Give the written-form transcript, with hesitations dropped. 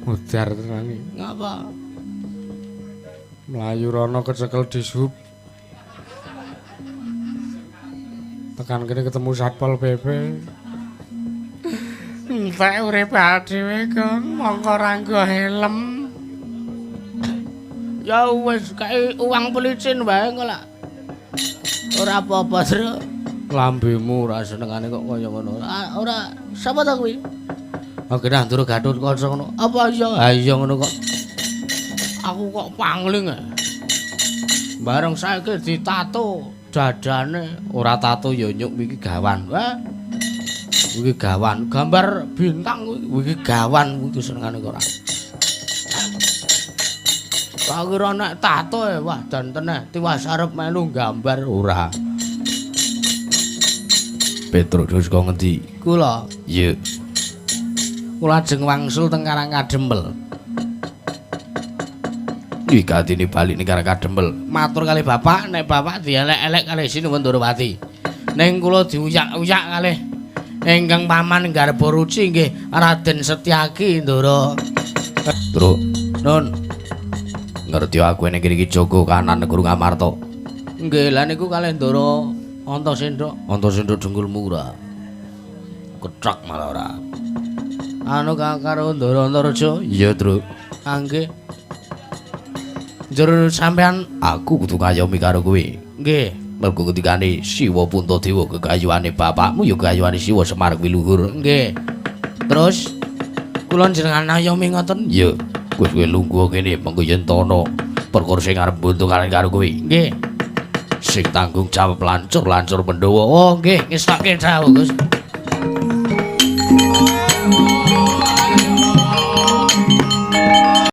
Modar tenan iki. Ngapa? Mlayu rono kecekel Dishub. Tekan kene ketemu Satpol PP. Entek urip dhewe, Gong, mongko ora nggo helm. Ya wis kae uang pelicin wae kok lak. Ora apa-apa, Tru. Lambemu ora senengane kok kaya ngono. Ora sapa ta kuwi? Oke nah Ndoro Gatot Kaca ngono. Apa iya? Ha iya ngono kok. Aku kok pangling. Bareng saiki ditato dadane, ora tato ya nyuk iki gawan. Wah. Iki gawan, gambar bintang kuwi iki gawan kuwi senengane kok ora. Tak kira nek tato e, wah dan teneh tiwas arep melu gambar ora. Petruk saka ngendi? Kula. Iya. Kula ajeng wangsul teng Karang Kadempel. Iki katine bali ning Karang Kadempel. Matur kali bapak, nek bapak dielek-elek kalih Sinuwun Ndorowati. Ning kula diuyak-uyak kalih ingkang paman Garba Ruci nggih Raden Setyaki Ndara. Truk. Nun. Ngerti aku ning kene iki jaga kanan negara Ngamarta. Nggih, lha niku kalih Ndara Antasendra. Antasendra dengkulmu ora. Kethak malah ora. Anu karo Ndara Antareja? Iya, Truk. Nggih. Njur sampean aku kudu ngayomi karo kowe. Nggih. Mergo ketikane Siwa Puntadewa kegayuhane bapakmu ya kegayuhane Siwa Semar kuwi luhur. Nggih. Terus kula jenengan ayomi ngoten? Iya. Wis kowe lungguh kene mengko yen tono perkara sing arep buntu karo kowe. Nggih. Sing tanggung jawab lancur-lancur Pandhawa. Oh nggih, ngestokke dawuh, Gus.